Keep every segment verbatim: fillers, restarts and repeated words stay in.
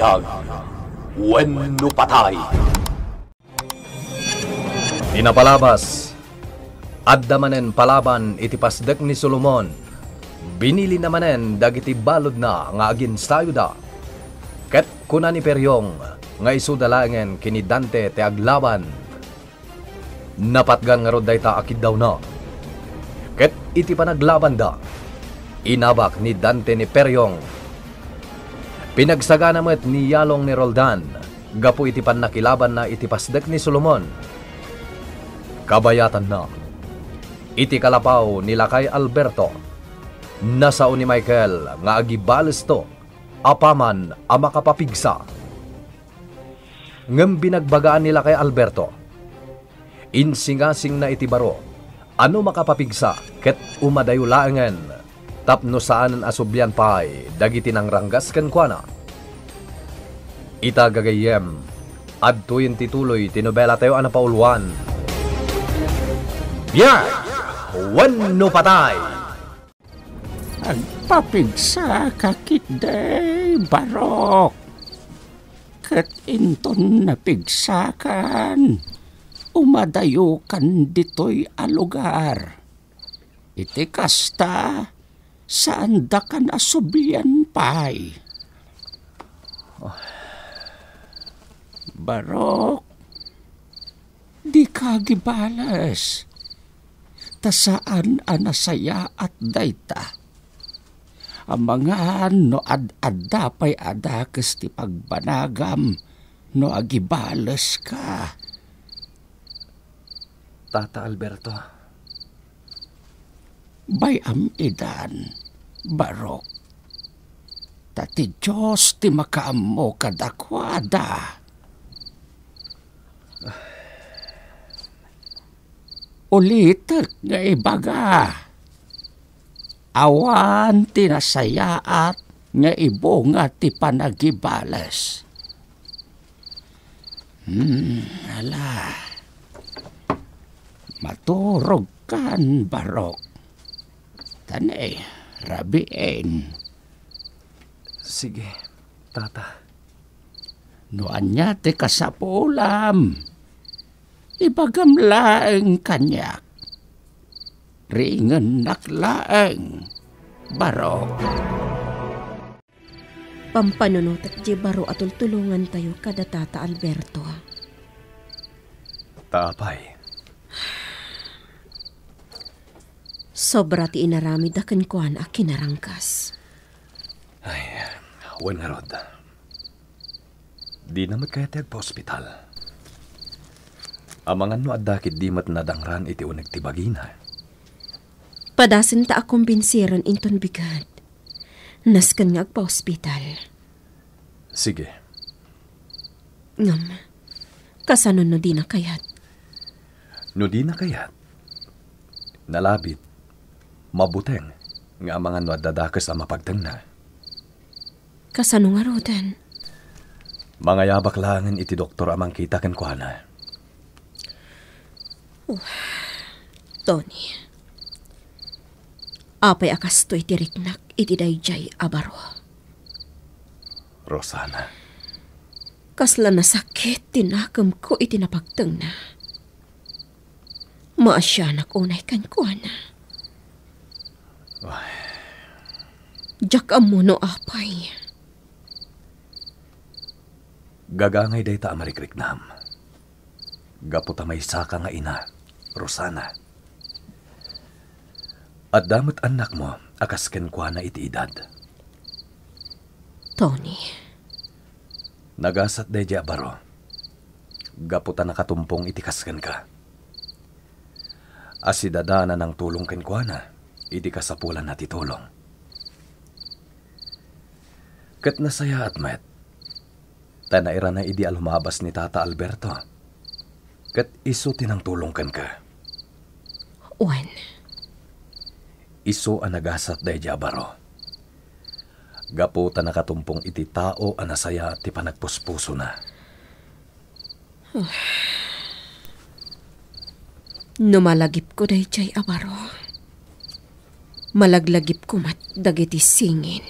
Biag wenno patay. Ti napalabas, adda manen palaban iti pasdek ni Solomon. Binilina manen dagiti baludna nga aginsayoda. Ket kuna ni Periong nga isuda laengen ken ni Dante ti aglaban. Napatgan ngarud dayta a kiddawna. Ket iti panaglabanda, inabak ni Dante ni Periong. Pinagsagana met ni Yalong ni Roldan gapu iti pannakilabanna iti pasdek ni Solomon. Kabayatanna, iti kalapaw ni Lakay Alberto, nasao ni Michael nga agibalesto apaman a makapapigsa. Ngem binagbagaan ni Lakay Alberto. Insingasingna iti baro a no makapapigsa ket umadayo laengen tapno saanen a sublian pay dagiti nangranggas kenkuana. Ita gagayyem, adtoyen ti tuloy ti nobelatayo a napauluan, Biag wenno Patay! Agpapigsaka ketdi, Barok. Ket inton napigsakan, umadayokan ditoy a lugar. Iti kasta, saandakan a sublian pay. Barok, dika agibales, ta saan a nasayaat dayta. Amangan no ad-adda pay a dakes ti pagbanagam no agibaleska. Tata Alberto. Bay-am idan, Barok. Ta ti Dios ti makaammo kadakuada. Ulitek nga ibaga, awan ti nasayaat nga ibunga ti panagibales. Hmm, ala. Maturogkan, Barok. Ta ne, rabiin. Sige, Tata. No ania ti kasapulam, ibagam laeng kaniak. Ringennak laeng, Barok. Pampanunotek diay baro a tultulongantayo kada Tata Alberto. Ta apay? Sobra ti inaramidda kenkuana a kinarangkas. Ay, wen ngarud. Dina met kayat ti agpaospital. Amangan no adda ketdi met nadangran iti uneg ti bagina. Padasenta a kumbinsiren inton bigat. Nasken nga agpaospital. Sige. Ngem, kasano no dina kayat? No dina kayat, nalabit, mabuteng, nga amangan no adda dakes a mapagtengna. Kasano ngaruden? Mangayabak laengen iti doktor a mangkita kenkuana. Oh, Tony, apay a kastoy ti riknak iti daydiay a baro? Rosana. Kasla nasakit ti nakemko iti napagtengna. Maasianak unay kenkuana. Ay. Diak ammo no apay. Gagangay dayta a marikriknam. Gapu ta maysaka nga ina, Rosana. Adda met annakmo a kas kenkuana iti edad. Tony. Nagasat daydiay a baro. Gapu ta nakatumpong iti kas kenka. A si Dada a nangtulong kenkuana idi kasapulanna ti tulong. Ket nasayaat met, ta nairana idi a lumabas ni Tata Alberto. Ket isu ti nangtulong kenka. Wen. Isu a nagasat daydiay a baro. Gapu ta nakatumpong iti tao a nasayaat ti panagpuspusona. No malagipko daydiay a baro, malaglagipko met dagiti singin.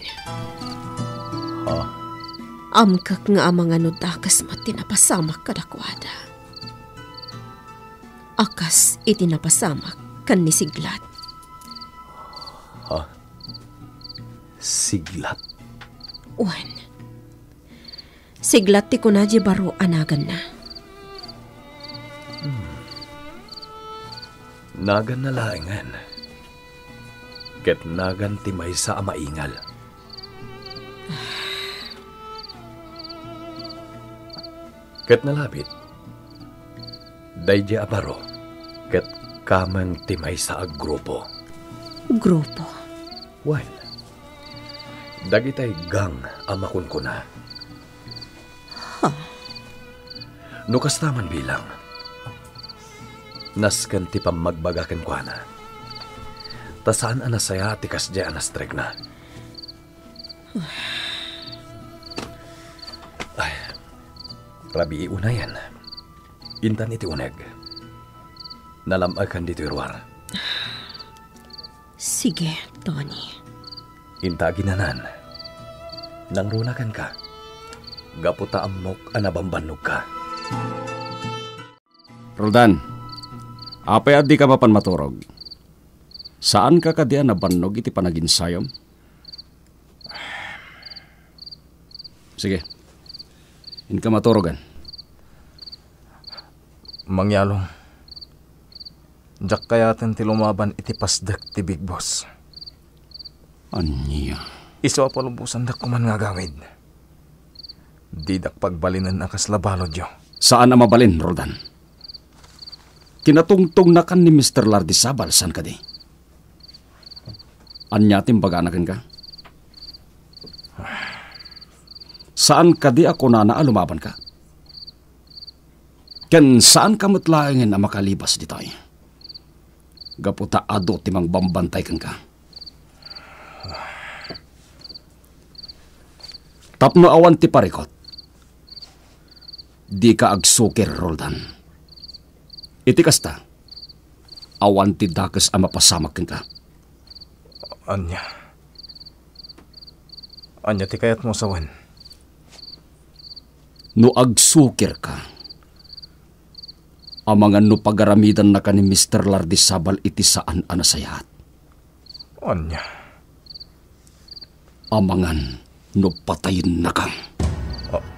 Ha? Amkek nga amangan no dakes met ti napasamak kadakuada, a kas iti napasamak ken ni Siglat. Ha? Siglat? Wen, Siglat ti kuna diay baro a naganna. Hmm. Naganna laengen. Ket nagan ti maysa a maingal. Ket nalabit, daydiay a baro ket kameng ti maysa a grupo. Grupo? Wen, dagitay gang a makunkuna. Ha? No kasta man bilang, nasken ti pammagbaga kenkuana. Ta saan a nasayaat ti kasdiay a nastrekna. Ay, rabii unayen. Intan iti uneg. Nalam-ekan ditoy ruar. Sige, Tony. Inta aginanan. Nangruna kenka. Gapu ta ammok a nabambannogka. Roldan, apay a dika mapan maturog? Saanka kadi a nabannog iti panaginsayom? Sige. Inka maturogan. Mangyalong, diak kayaten ti lumaban iti pasdek ti Big Boss. Ania? Isu a palubosandak koman nga agawid. Didak pagbalinen a kasla baludyo. Saan a mabalin, Roldan. Kinatungtongnakan ni Mister Lardi Sabal, saan kadi? Ania ti imbagana kenka? Saan kadi a kunana a lumabanka? Ken saanka met laengen a makalibas ditoy, gapu ta adu ti mangbambantay kenka. Tapno awan ti parikut, dika agsukir, Roldan. Iti kasta, awan ti dakes a mapasamak kenka. Ania? Ania ti kayatmo sawen? No agsukirka, amangan no pagaramidannaka ni Mister Lardi Sabal iti saan a nasayaat. Ania? Amangan no patayennaka. A-,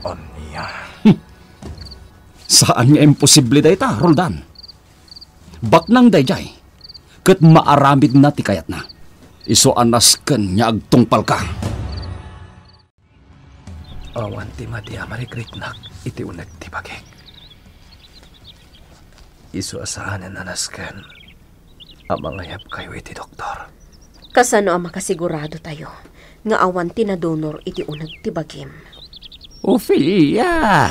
ania? Hmm. Saan nga imposible dayta, Roldan. Baknang daydiay, ket maaramidna ti kayatna. Isu a nasken nga agtungpalka. Awan ti madi a marigriknak iti uneg ti bagik. Isu a saanen a nasken a mangayabkayo iti doktor. Kasano a makasiguradotayo nga awan ti nadonor iti uneg ti bagim? Ofelia,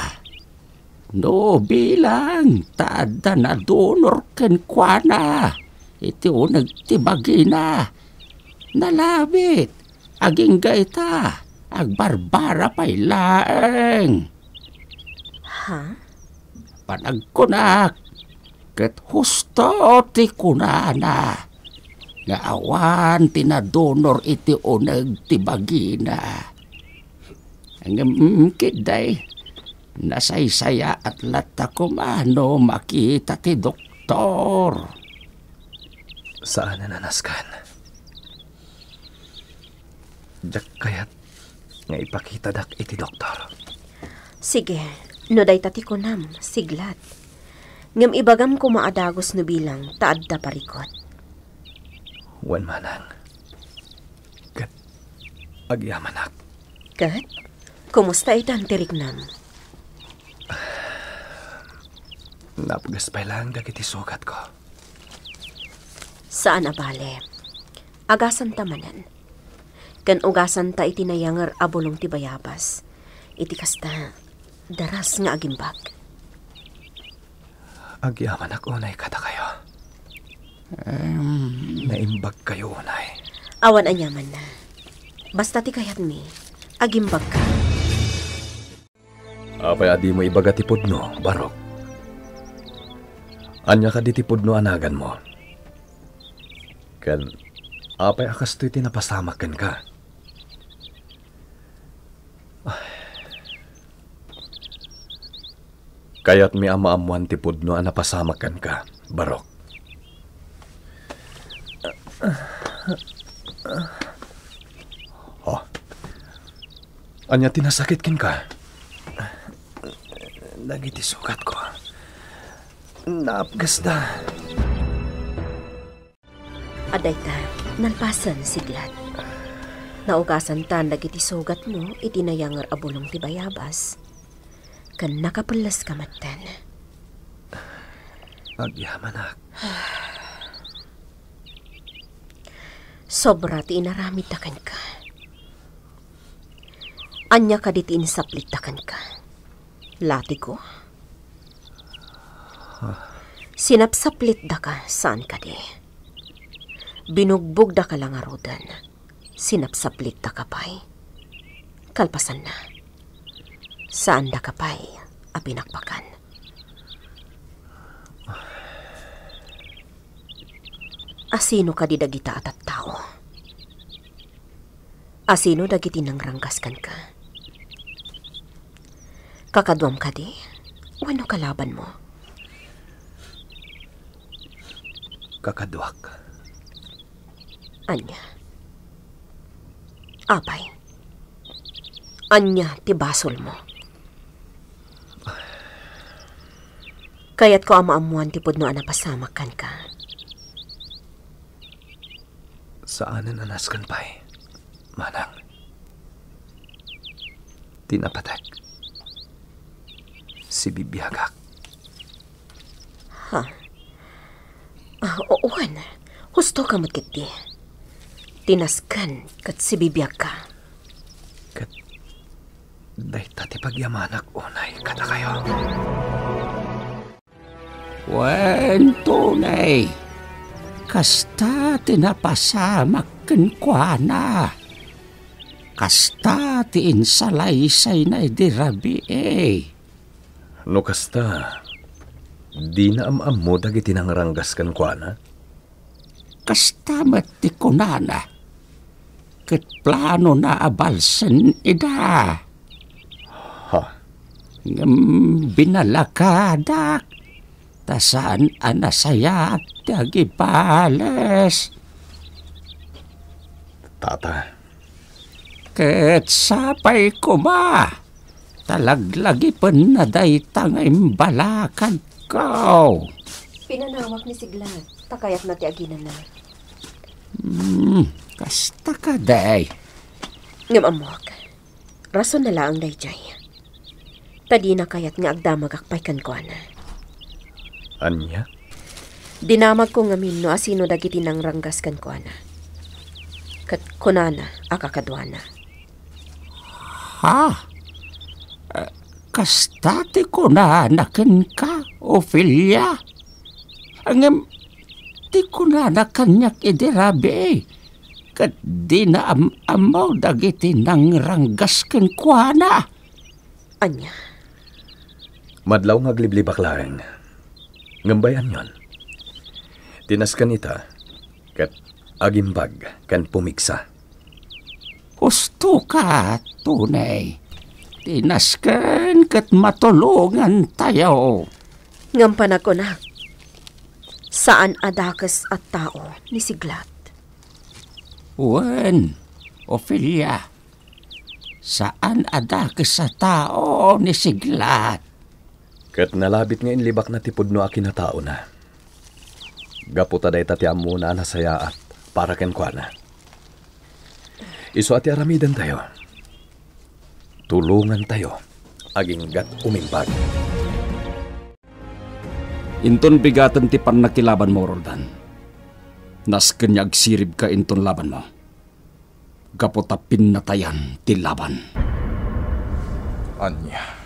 no bilang ta adda nadonor kenkuana iti uneg ti bagina, nalabit. Agingga ita, agbarbara pay laeng. Ha? Panagkunak, ket husto ti kunana nga awan ti nadonor iti uneg ti bagina. Ngem, mm, ketdi, nasaysayaat latta koma no makita ti doktor. Saanen a nasken. Diak kayat nga ipakitadak iti doktor. Sige, no dayta ti kunam, siglat. Ngem ibagam koma a dagus no bilang ta adda parikut. Wen manang. Ket agyamanak. Ket? Kumusta itan ti riknam? Napgas pay laeng dagiti sugatko. Saan a bale. Agasanta manen. Ken ugasanta iti nayanger a bulong ti bayabas. Iti kasta, daras nga agimbag. Agyamanak unay kadakayo. Em. Naimbagkayo unay. Awan aniamanna. Basta ti kayatmi, agimbagka. Apay a dimo ibaga ti pudno, Barok? Ania kadi ti pudno a naganmo? Ken apay a kastoy ti napasamak kenka? Kayatmi a maammoan ti pudno a napasamak kenka, Barok. Oh. Ania ti nasakit kenka? Dagiti sugatko, naapgasda. Adda ita, nalpasen, Siglat. Naugasantan dagiti sugatmo iti nayanger a bulong ti bayabas, ken nakapelleska metten. Agyamanak. Sobra ti inaramidda kenka. Ania kadi ti insaplitda kenka? Latigo? Sinapsaplitdaka, saan kadi? Binugbogdaka la ngaruden. Sinapsaplitdaka pay. Kalpasanna, saandaka pay a binakbakan. Asino kadi dagita a tattao? Asino dagiti nangranggas kenka? Kakaduam kadi wenno kalabanmo? Kakaduak. Ania? Apay, ania ti basolmo? Kayatko a maammoan ti pudno a napasamak kenka. Saanen a nasken pay, manang. Ti napatek, sibibiagak. Ha? Ah, o-, wen, husto ka met ketdi. Ti nasken ket sibibiagka. Ket dayta ti pagyamanak unay kadakayo. Wen, Tony, kasta ti napasamak kenkuana. Kasta ti insalaysayna idi rabii. No kasta, dina am-ammo dagiti nangranggas kenkuana? Kasta met ti kunana, ket planona a balsen ida. Ha? Ngem binalakadak, ta saan a nasayaat ti agibales. Tata. Ket sapay koma, ta laglagipenna dayta nga imbalakadko. Pinanawak ni Siglat, ta kayatna ti aginana. Hmm, kasta kadi. Ngem ammok, rasonna laeng daydiay. Ta dina kayat nga agdamagak pay kenkuana. Ania? Dinamagko ngamin no asino dagiti nangranggas kenkuana. Ket kunana a kakaduana. Ha? Eh, kasta ti kunana kenka, Ofelia? Ngem ti kunana kaniak idi rabii, ket dina am-ammo dagiti nangranggas kenkuana. Ania? Madlaw nga agliblibak laeng. Ngem bay-anyon. Ti nasken ita, ket agimbag ken pumigsa. Husto ka, Tony. Ti nasken ket matulongantayo. Ngem panagkunak, saan a dakes a tao ni Siglat. Wen, Ofelia, saan a dakes a tao ni Siglat. Ket nalabit nga inlibakna ti pudno a kinataona. Gapu ta dayta ti ammona a nasayaat para kenkuana. Isu a ti aramidentayo. Tulongantayo aginggat umimbag. Inton bigaten ti pannakilabanmo, Roldan, nasken nga agsiribka inton labanmo. Gapu ta pinnatayan ti laban. Ania?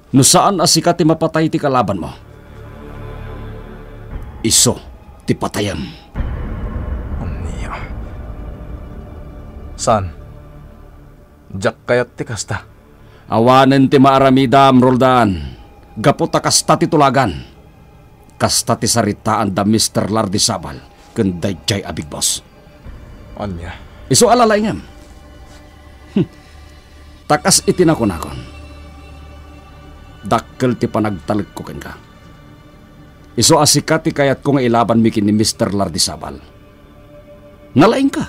No saan a sika ti mapatay ti kalabanmo, isu ti patayem. Ania? Saan? Diak kayat ti kasta. Awanen ti maaramidam, Roldan, gapu ta kasta ti tulagan. Kasta ti saritaan da Mister Lardisaval ken daydiay a Big Boss. Ania? Isu a lalaingem. Hmm. Ta kas iti nakunakon, Dakkel ti panagtalekko kenka. Isu a sika ti kayatko nga ilabanmi ken ni Mister Lardizabal. Nalaingka.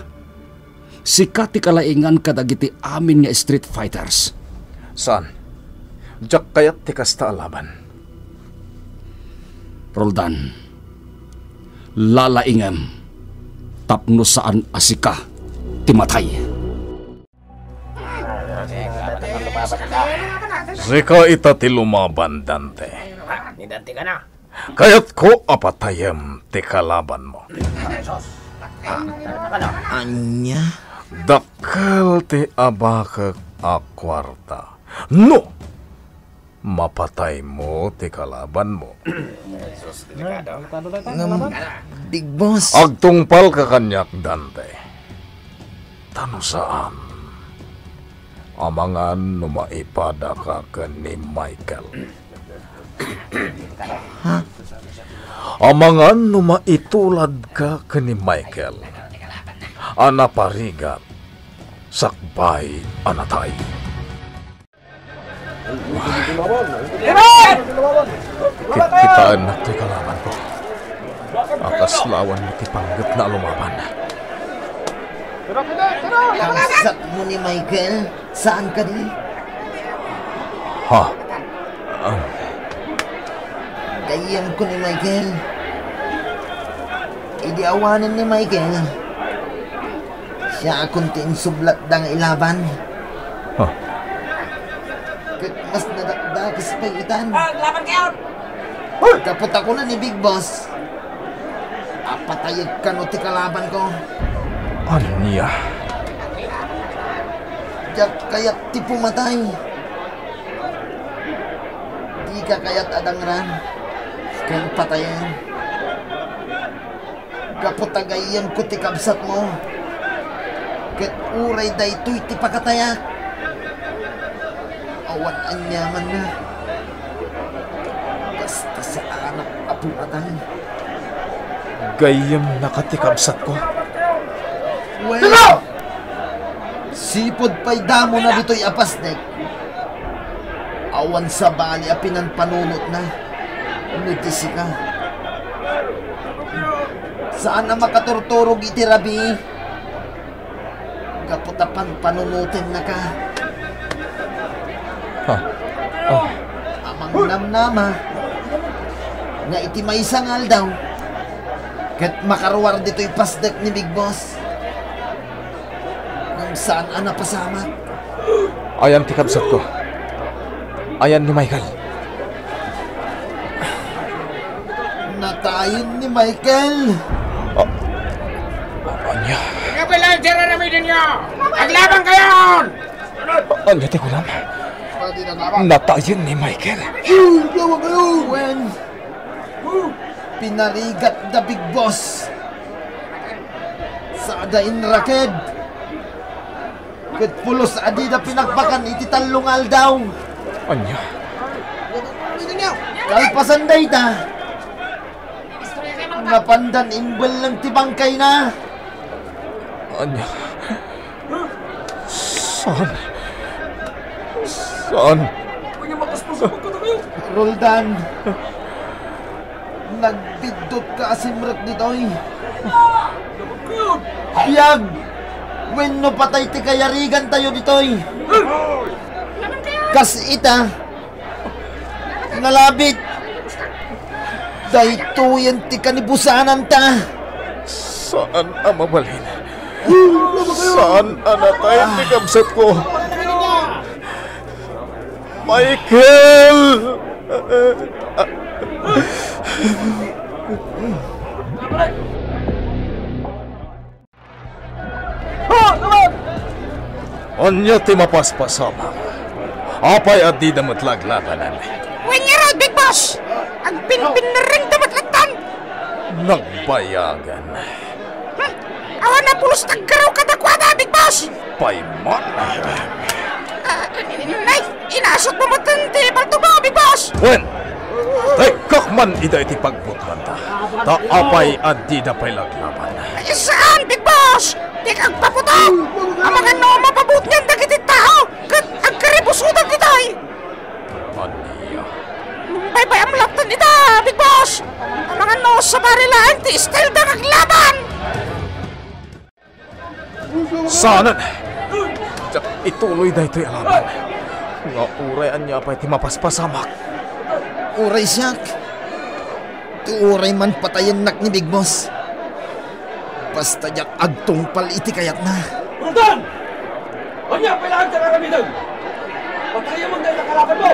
Sika ti kalaingan kadagiti amin nga street fighters. Saan. Diak kayat ti kasta a laban. Roldan, lalaingem tapno saan a sika ti matay. Sika ita ti lumaban, Dante. Ni Dante ka na. Kayatko a patayem ti kalabanmo. Ania? Dakkel ti abakek a kuarta. No mapataymo ti kalabanmo. Ngem, Big Boss. Agtungpalka kaniak, Dante. Ta no saan, amangan no maipadaka ken ni Michael. Ha? Amangan no maituladka ken ni Michael a naparigat sakbay a natay. Kitkitaennak toy kalabanko a kasla awan ti panggepna a lumaban. Kabsatmo ni Michael, saan kadi? Ha? Ah. Gayyemko ni Michael. Idi awanen ni Michael, siakon ti insublatda nga ilaban. Huh. Ket mas nadakdakes pay itan. Aglaban kayon! Gapu ta kuna ni Big Boss, a patayek kano ti kalabanko. Ania? Diak kayat ti pumatay. Dika kayat a dangran ken patayen. Gapu ta gayyemko ti kabsatmo, ket uray daytoy ti pakatayak, awan aniamanna. Basta saanak a pumatay. Gayyemnaka ti kabsatko? Wen, sipud pay damona ditoy a pasnek, awan sabali a pinanpanunotna no di sika. Saan a makaturturog iti rabii gapu ta panpanunotennaka. Ha? Ah. Amangnamnama nga iti maysa nga aldaw, ket makaruar ditoy pasnek ni Big Boss. Ngem saan a napasamak. Ayan ti kabsatko. Ayan ni Michael. Natayen ni Michael. Ah. Ania? Ania pay laeng ti ar-aramidenyo? Aglaban kayon! Ania ti kunam? Natayen ni Michael. Wen, pinarigat da Big Boss. Sada inraked. Ket pulos a dida pinakpakan iti tallo nga aldaw. Ania? Kalpasan dayta, napandan imbelleng ti bangkayna. Ania? Saan? Saan? Roldan, nagbiddutka a simrek ditoy. Biag wenno patay ti kayarigantayo ditoy. Kas ita, nalabit. Daytoyen ti kanibusananta. Saan a mabalin. Saan a natay ti kabsatko. Michael! Ania ti mapaspasamak? Apay a dida met la aglabanan? Wen ngarud, Big Boss! Agpinpinnerrengda met lattan! Nagbayagan. Hmm? Awan a pulos ti aggaru kadakuada, Big Boss! Pay man. Ah, nay, inasutmo met ti paltokmo, Big Boss! Wen! Tekkak man ida iti pagbutnganta. Ta apay a dida pay la aglaban? Saan, Big Boss! Dika agpaputok! Amangan no mapabutngan dagiti tao ket agkaribusodan ditoy! Ania? Sabali laeng ti estilda nga aglaban! Saanen! Diak ituloy daytoy a laban. Nga uray ania pay ti mapaspasamak. Uray siak, ti uray man patayennak ni Big Boss. Basta diak agtungpal iti kayatna. Roldan! Ania pay laeng ti aramidem? Patayem dayta kalabanmo!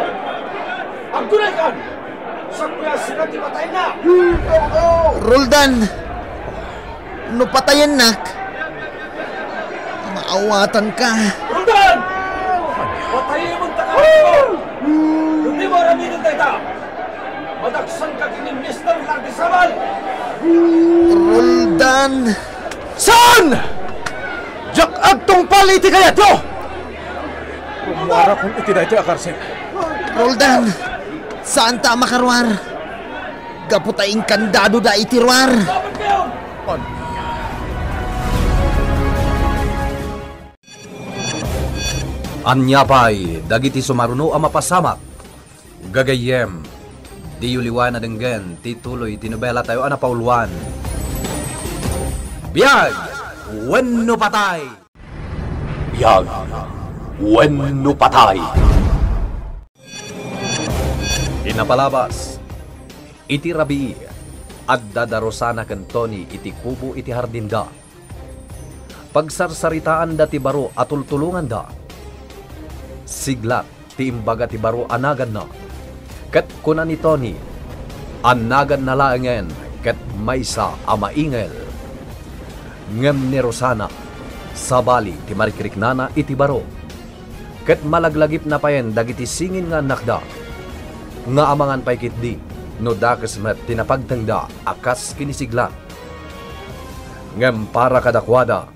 Aggunaykan! Sakbay a sika ti patayenna! Roldan! No patayennak, maawatanka. Roldan! Patayem dayta kalabanmo! No dimo aramiden dayta, madaksanka ken ni Mister Lardisaban! Roldan! Saan? Diak agtungpal iti kayatyo! Rummuarakon iti daytoy a karsel. Roldan, saanta a makaruar. Gapu ta inkandadoda iti ruar. Ania pay dagiti sumaruno a mapasamak? Gagayyem, diyo liwaen a denggen ti tuloy ti nobelatayo a napauluan, Biag wenno Patay! Biag wenno Patay! Ti napalabas, iti rabii, adda da Rosana ken Tony iti kubo iti hardinda. Pagsarsaritaanda ti baro a tultulonganda. Siglat ti imbaga ti baro a naganna. Ket kuna ni Tony a naganna laengen ket maysa a maingel. Ngem ni Rosana, sabali ti marikriknana iti baro. Ket malaglagipna payen dagiti singin nga annakda, nga amangan pay ketdi no dakes met ti napagtengda a kas kinisiglat. Ngem para kadakuada,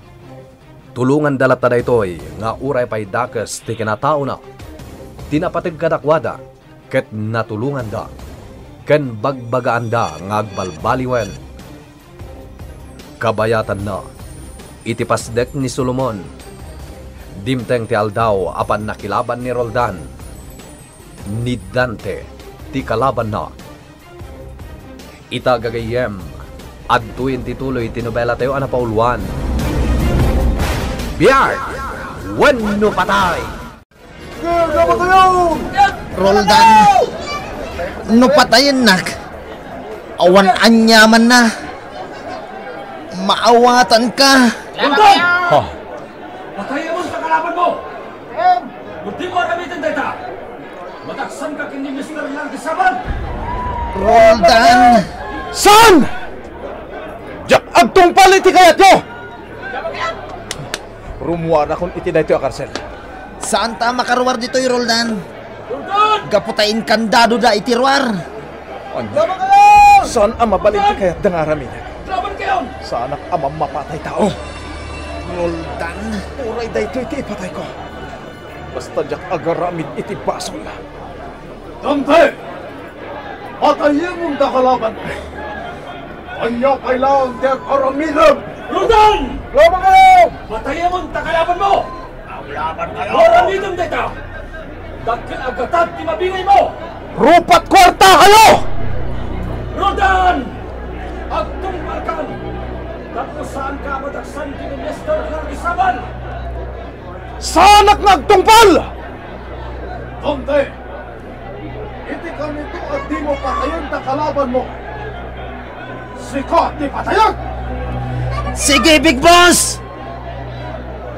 tulonganda latta daytoy nga uray pay dakes ti kinataona, ti napateg kadakuada ket natulonganda, ken bagbagaanda nga agbalbaliwen. Kabayatanna, iti pasdek ni Solomon, dimteng ti aldaw a pannakilaban ni Roldan, ni Dante ti kalabanna. Ita, gagayyem, adtoyen ti tuloy ti nobelatayo a napauluan, Biag wenno Patay! Roldan, no patayennak, awan aniamanna. Maawatanka. Roldan! Ha? Patayem dayta kalabanmo! No dimo aramiden dayta, madaksanka ken ni Mister Lardisaban! Roldan! Saan? Diak agtungpal iti kayatyo! Rummuarakon iti daytoy a karsel. Saanta a makaruar ditoy, Roldan. Gapu ta inkandadoda iti ruar. Ania? Saan a mabalin ti kayatda nga aramiden? Saanak a mammapatay tao. Roldan. Uray daytoy ti ipatayko, basta diak agaramid iti basol. Dante! Patayem dayta kalabanmo! Ania pay laeng ti agaramidem? Roldan! Labankayo! Patayem dayta kalabanmo! Aglabankayo! Aramidem dayta! Dakkel a gatad ti mabingaymo! Rupat kuartakayo! Roldan! Agtungpalkan! Tapno saanka a madaksan ken ni Mister Lardisaban! Saanak nga agtungpal! Dante! Iti kanito a dimo patayen dayta kalabanmo, sika ti patayen! Sige, Big Boss!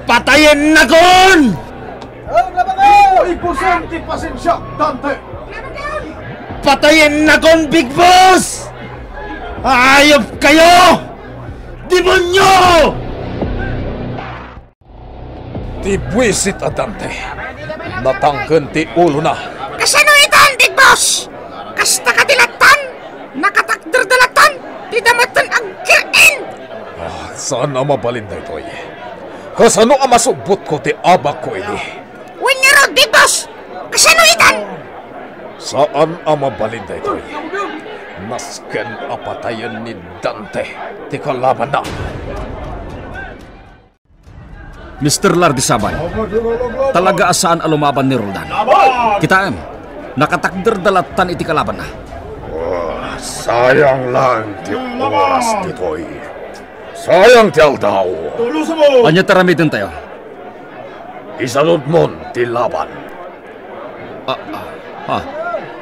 Patayennakon! Dimo ibusen ti pasensiak, Dante! Patayennakon, Big Boss! Ayop kayo! Demonyo! Ti buisit a Dante, natangken ti ulona. Kasano itan, Big Boss? Kasta kadi lattan? Nakatakder da lattan? Ti damattan agkir-in! Ah, saan a mabalin daytoy. Kasano a masubbotko ti abakko idi? Wen ngarud, Big Boss! Kasano itan? Saan a mabalin daytoy. Nasken a patayen ni Dante ti kalabanna. Mister Lardisaban, talaga a saan a lumaban ni Roldan. Kitaem, nakatakder da lattan iti kalabanna. Ah, Sayang lang ti oras ditoy. Sayang ti aldaw. Ania ti aramidentayo? Isanudmon ti laban. Ah, ah, ah,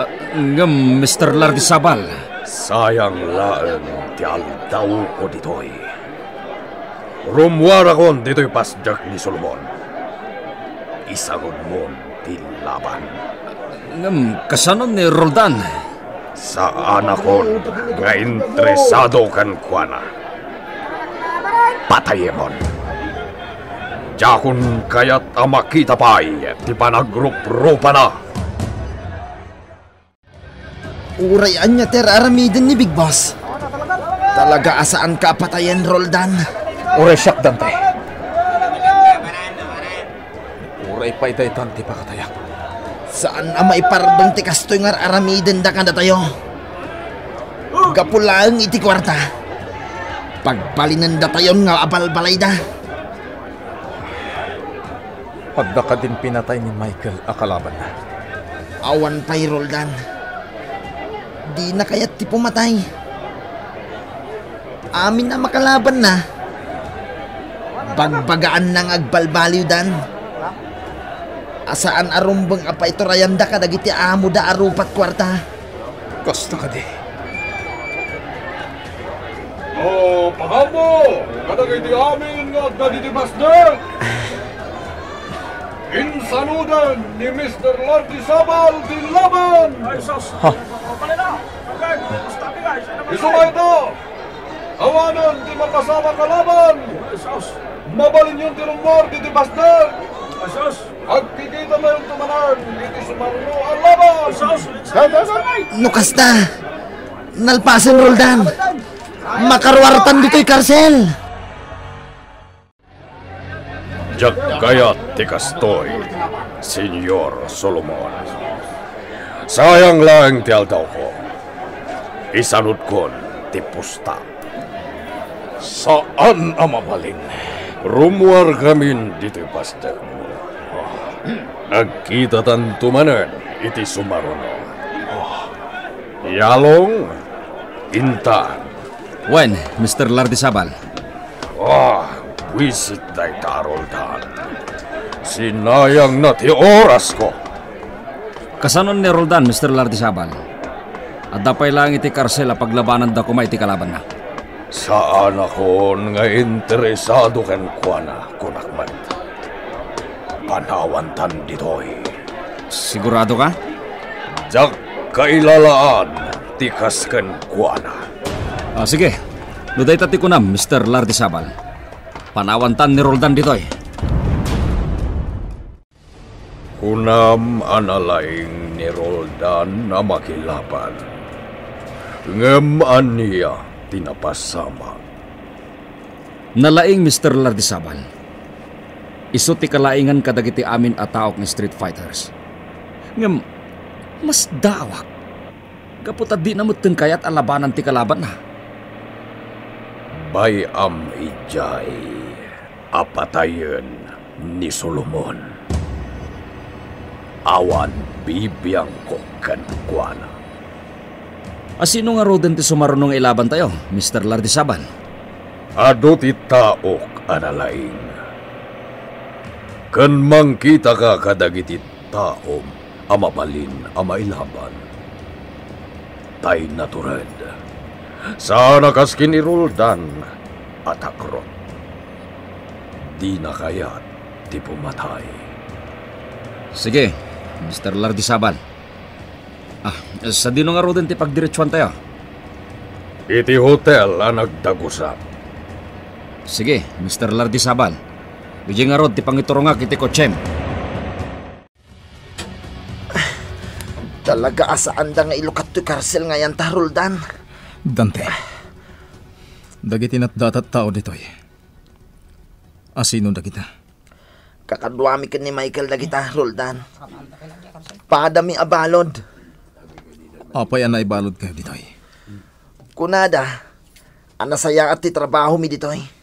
ah, ngem, Mister Lardisabal. Sayang laeng ti aldawko ditoy. Rummuarakon ditoy pasdek ni Solomon. Isanudmon ti laban. Ngem, kasano ni Roldan? Saanakon nga interesado kenkuana. Patayemon. Diakon kayat a makita pay ti panagruprupana. Uray ania ti ar-aramiden ni Big Boss? Talaga a saanka a patayen, Roldan. Uray siak, Dante. Uray pay daytan ti pakatayak. Saan a maipardon ti kastoy nga ar-aramidenda kadatayo. Gapu laeng iti kuarta, pagbalinendatayon nga abalbalayda. Adda kadin pinatay ni Michael a kalabanna? Awan pay, Roldan. Dina kayat ti pumatay. Amin a makalabanna, bagbagaanna nga agbalbaliwdan. A saan a rumbeng a paiturayanda kadagiti amoda a rupat kuarta. Kasta kadi. O, pagammo kadagiti amin nga agdagiti pasdek. Insanoden ni Mister Lardisabal ti laban. Ha? Isu mayto, awanen ti mapasama kalaban. Mabalinyon ti rummuar diti pasdek. Agkikitatayon manen iti sumaruno a laban. No kasta, nalpasen, Roldan. Makaruartan ditoy karsel. Diak kayat ti kastoy, Señor Solomon. Sayang laeng ti aldawko. Isanudkon ti pusta. Saan a mabalin. Rummuarkamin ditoy pasdekmo. Agkitatanto manen iti sumaruno. Yalong, intan. Wen, Mister Lardisabal. Ah, buisit dayta, Roldan. Sinayangna ti orasko. Kasano ni Roldan, Mister Lardisabal? Adda pay laeng iti karsel a paglabananda koma iti kalabanna. Saanakon nga interesado kenkuana, kunak met. Panawantan ditoy. Sigurado ka? Diak kailalaan ti kas kenkuana. Ah, sige. No dayta ti kunam, Mister Lardisabal, panawantan ni Roldan ditoy. Kunam a nalaing ni Roldan a makilaban. Ngem ania ti napasamak? Nalaing, Mister Lardisabal. Isu ti kalaingan kadagiti amin a taok nga Street Fighters. Ngem, masdaawak. Gapu ta dina metten kayat a labanan ti kalabanna. Bay-am idiay a patayen ni Solomon. Awan bibiangko kenkuana. A sino ngaruden ti sumaruno nga ilabantayo, Mister Lardisabal? Adu ti taok a nalaing. Ken mangkitaka kadagiti taom a mabalin a mailaban. Tay natured, saan a kas ken ni Roldan a takrot. Dina kayat ti pumatay. Sige, Mister Lardisabal. Ah, sadino ngaruden ti pagdiretsuantayo? Iti hotel a nagdagusak. Sige, Mister Lardisabal. Idiay ngarud ti pangiturongak iti kotsem. Talaga a saanda nga ilukat toy karsel nga ayan ta, Roldan. Dante, dagiti natdat a tao ditoy, a sino dagita? Kakaduami ken ni Michael dagita, Roldan. Padami a balud. Apay a naibaludkayo ditoy? Kunada a nasayaat ti trabahomi ditoy.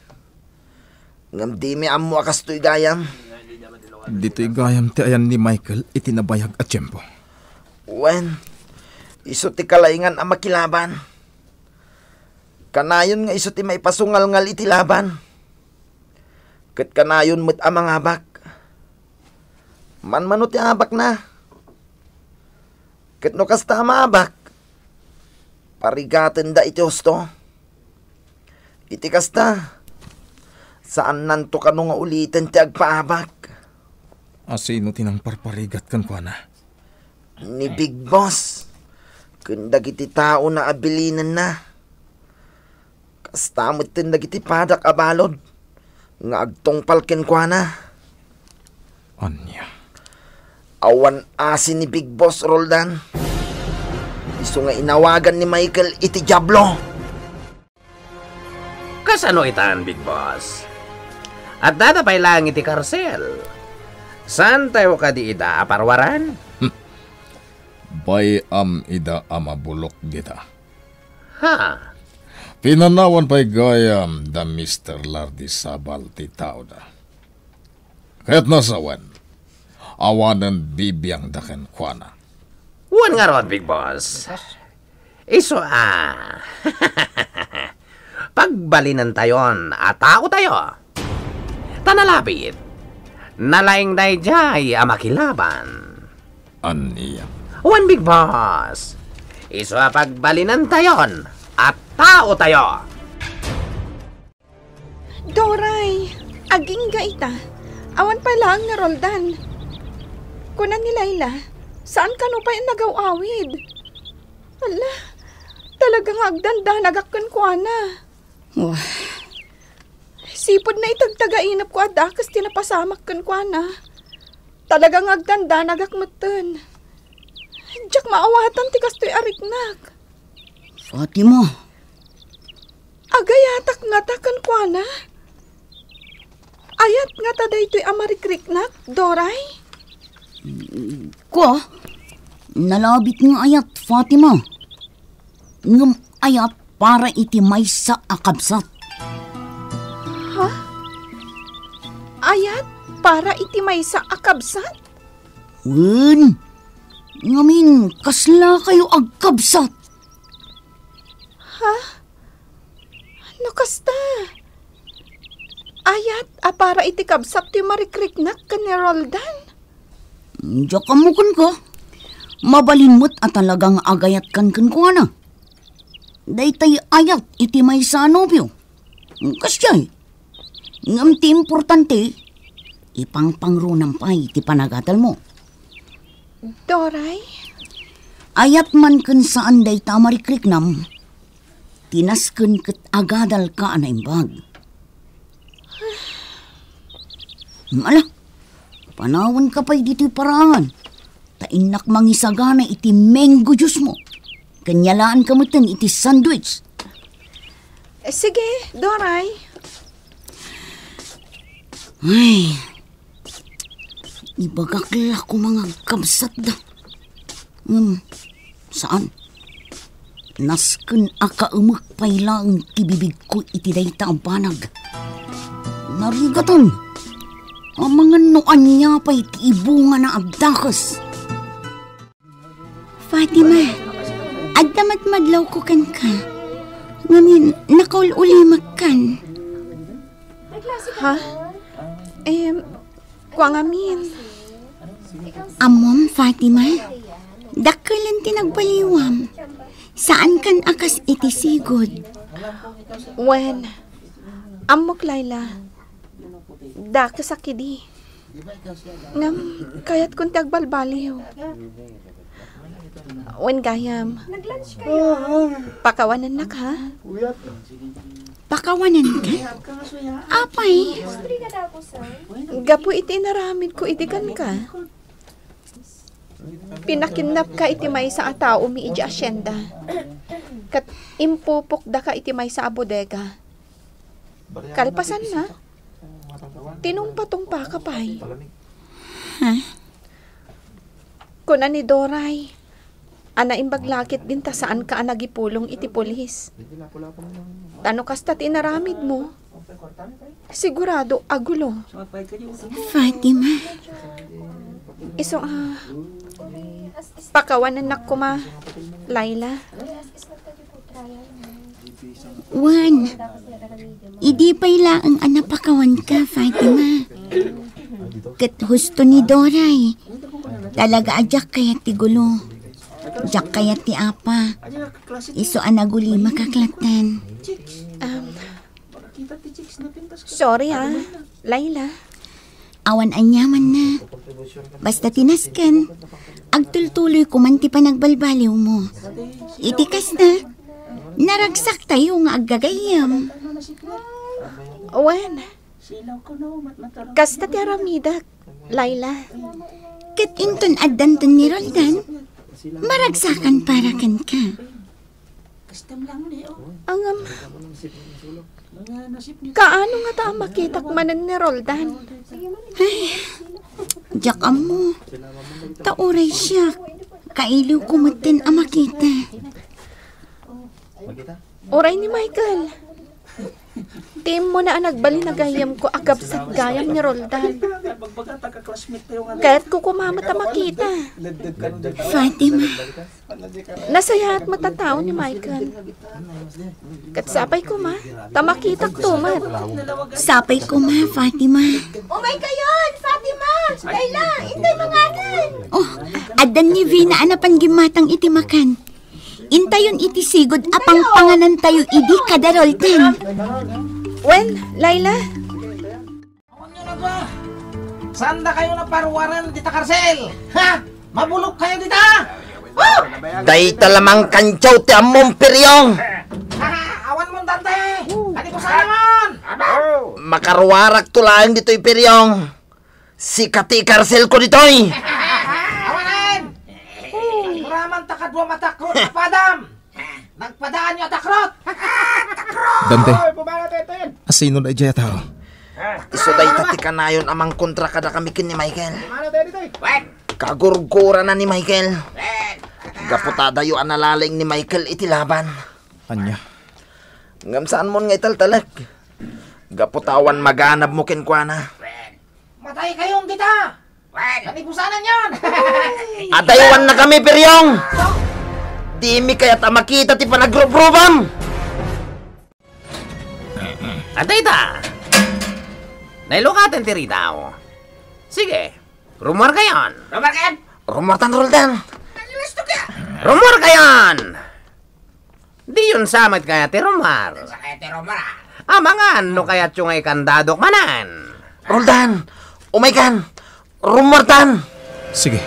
Ngem dimi ammo a kastoy gayam. Ditoy gayam ti ayan ni Michael iti nabayag a tiempo. Wen, Isu ti kalaingan a makilaban. Kanayon nga isu ti maipasungalngal iti laban. Ket kanayon met a mangabak. Manmano ti abakna. Ket no kasta a maabak, parigatenda iti husto. Iti kasta, saannanto kano nga uliten ti agpaabak. A sino ti nangparparigat kenkuana? Ni Big Boss. Ken dagiti taona a bilinenna. Kasta metten dagiti padak a balud nga agtungpal kenkuana. Ania? Awan asi ni Big Boss Roldan. Isu nga inawagan ni Michael iti Diablo. Kasano itan, Big Boss? Addada pay laeng iti karsel. Saantayo kadi ida a parwaran? Bay-am ida a mabulok dita. Ha? Pinanawan pay gayam da Mister Lardi Sabal ti taoda. Ket nasawen, awanen bibiangda kenkuana. Wen ngarud, Big Boss. Isu a pagbalinentayon a taotayo. Ta nalabit, nalaing daydiay a makilaban. Ania? Wen, Big Boss, isu a pagbalinentayon a taotayo. Doray, agingga ita. Awan pay laeng ni Roldan. Kuna ni Laila, saan kano pay a nagaw-awid. Ala, talaga nga agdandanagak kenkuana. Wah. Sipud naitagtagainepko a dakes ti napasamak kenkuana. Talaga nga agdandanagak metten. Diak maawatan ti kastoy a riknak. Fatima. Agayatak ngata kenkuana? Ayat ngata daytoy a marikriknak, Doray? Kua, nalabit nga ayat, Fatima. Ngem ayat para iti maysa a kabsat. Ha? Ayat para iti maysa a kabsat? Wen, ngamin, kasla kayo agkabsat? Ha? No kasta, ayat a para iti kabsat ti marikriknak ken ni Roldan? Diak ammo kenka. Mabalin met a talaga nga agayatkan kenkuana. Daytay ayat iti maysa a nobio. Kasdiay. Ngem ti importante, ipangpangrunam pay ti panagadalmo. Doray? Ayat man ken saan dayta a marikriknam, ti nasken ket agadalka a naimbag. Ala, panawenka pay ditoy paraangan, ta innak mangisagana iti mango juice mo. Ken yalaanka metten iti sandwich. Eh, sige, Doray. Ay, ibagak la koma nga agkabsatda. Ngem, saan. Nasken a kaemek pay laeng ti bibigko iti dayta a banag. Narigatan. Amangan no ania pay ti ibungana a dakes. Fatima, adda madmadlawko kenka. Ngamin, nakaul-ulimek kan. Ha? Em, kua ngamin. Ammom, Fatima, dakkelen ti nagbaliwam. Saan kan a kas iti sigud. Wen, ammok, Laila. Dakesak idi. Ngem, kayatkon ti agbalbaliw. Wen gayam. Pakawanennak, ha? Pakawanenka? Apay? Gapu iti inaramidko idi kenka. Pinakidnapka iti maysa a taomi idiay asienda. Ket impupokdaka iti maysa a bodega. Kalpasanna, tinungpatungpaka pay. Ha? Kuna ni Doray, a naimbag la ketdin ta saanka a nagipulong iti pulis. Ta no kasta ti inaramidmo, sigurado a gulo. Fatima. Isu a, pakawanennak koma. Laila? Wen, idi pay laeng a napakawanka, Fatima. Ket husto ni Doray. Talaga a diak kayat ti gulo. Diak kayat ti apa. Isu a nagulimak a klatan. Um, Sorry, ah, Laila. Awan aniamanna. Basta ti nasken, agtultuloyko man ti panagbalbaliwmo. Iti kasta, naragsaktayo nga aggagayyem. Wen, kasta ti aramidek, Laila. Ket inton addanton ni Roldan, maragsakan para kenka. Angam, kaano ngata a makitak manen ni Roldan? Ay, diak ammo. Ta uray siak, kailiwko metten a makita. Uray ni Michael. Ti immuna a nagbalin a gayyemko a kabsat gayam ni Roldan. Kayatko koma met a makita. Fatima. Nasayaat met a tao ni Michael. Ket sapay koma, ta makitakto met. Sapay koma, Fatima. Umay kayon, Fatima! Laila, intay mangakan! Oh, addan ni Vina a napan gimmatang iti makan. Intayon iti sigud a pangpanganantayo idi kada Roldan. Wen, Laila. Awan nga nagwa. Saan dakayo naparuaren dita karsel? Ha? Mabulok kayo dita? Oh! Dayta la mangkantiaw ti ammom, Piryong. Ha? Awan mo, Dante. Kadi ko saan naman? Makaruarakto laeng ditoy, Piryong. Sika ti ikarselko ditoy. Awanen! Agraman ta kadua matakrot a padam. Nagpadaanyo a takrot! Dante, asino daydiay a tao? Isu dayta ti kanayon a mangkontra kadakami ken ni Michael. Kagurgurana ni Michael. Gapu ta adayo a nalaing ni Michael iti laban. Ania? Ngem saanmon nga italtalek. Gapu ta awan maganabmo kenkuana. Matay kayon dita! Kanibusanan yon! Adaywannakami, Piryong! Dimi kayat a makita ti panagrubrubam! Adda ita! Nailukaten ti ridaw. Sige, rumuar kayon! Rumuar kayon! Rumuar tan, Roldan! Rumuar kayon! Diyon sa met kayat ti rumar. Sa kayat ti rumar, ah. Amangan no kayatyo nga ikandadok manen. Roldan! Umaykan! Rumuartan! Sige.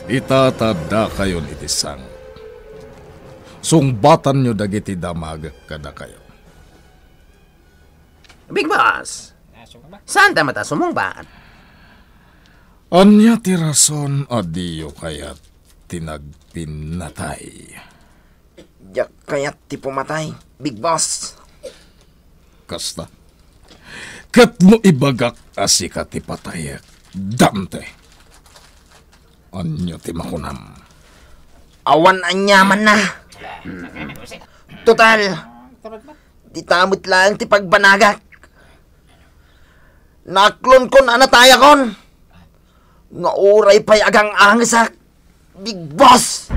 Ita ta addakayon iti sango. Sungbatanyo dagiti damagek kadakayo. Big Boss, saan ta met a sumungbat? Ania ti rason a diyo kayat ti nagpinnatay? Diak kayat ti pumatay, Big Boss. Kasta? Ket no ibagak a sika ti patayek, Dante, ania ti makunam? Awan aniamanna. Total, dita met laeng ti pagbanagak. Naaklonkon a natayakon. Nga uray pay agang-angesak, Big Boss!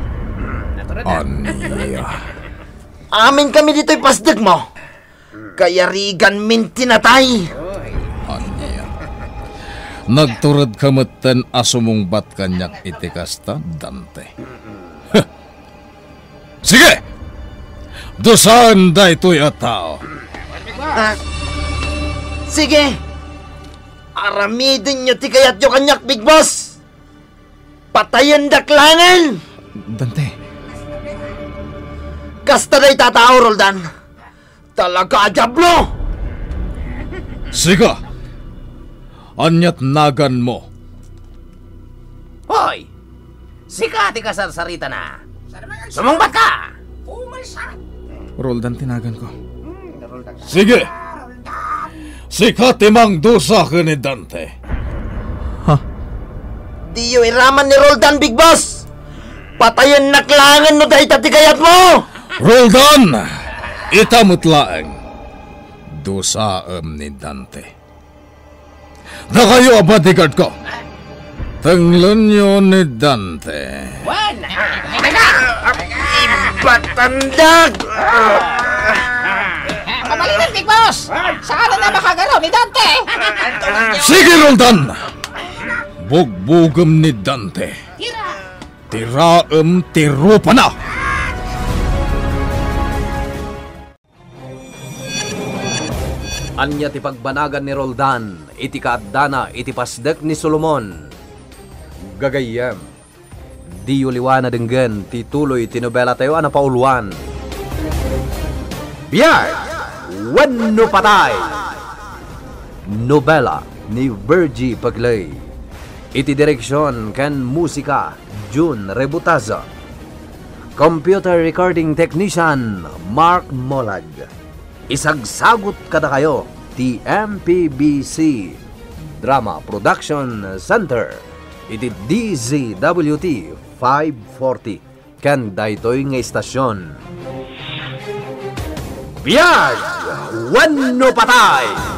Ania? Amin kami ditoy pasdek mo. Kayarigan min ti natay. Ania? Nagturedka metten a sumungbat kaniak iti kasta, Dante? Sige! Dusaen daytoy a tao. Ah, sige! Aramidenyo ti kayatyo kaniak, Big Boss! Patayendak laengen! Dante. Kasta dayta a tao, Roldan. Talaga a diablo! Sika! Aniat naganmo? Hoy! Sika ti kasarsaritana. Sumungbat ka! Roldan ti naganko. Sige! Sika ti mangdusa ken ni Dante. Ha? Diyo iraman ni Roldan, Big Boss! Patayennak laengen no dayta ti kayatmo! Roldan! Ita met laeng. Dusaem ni Dante. Dakayo a bodyguard ko. Tenglenyo ni Dante. Wan! Ay na! Ibatandag! Pabalinan, Big Boss! Saan na makagaro ni Dante? Sige, Roldan! Bugbugem ni Dante. Tira! Tiraem ti rupana! Ania ti pagbanagan ni Roldan iti kaaddana iti pasdek ni Solomon? Gagayyem, diyo liwa a denggen ti tuloy ti nobelatayo a napauluan, Biag wenno Patay. Nobela ni Virgie Pegley. Iti direksion ken musika, Jun Rebutaza. Computer recording technician, Mark Molag. Isagsagut kadakayo ti M P B C Drama Production Center iti D Z W T five forty ken daytoy nga istasion. Biag wenno Patay!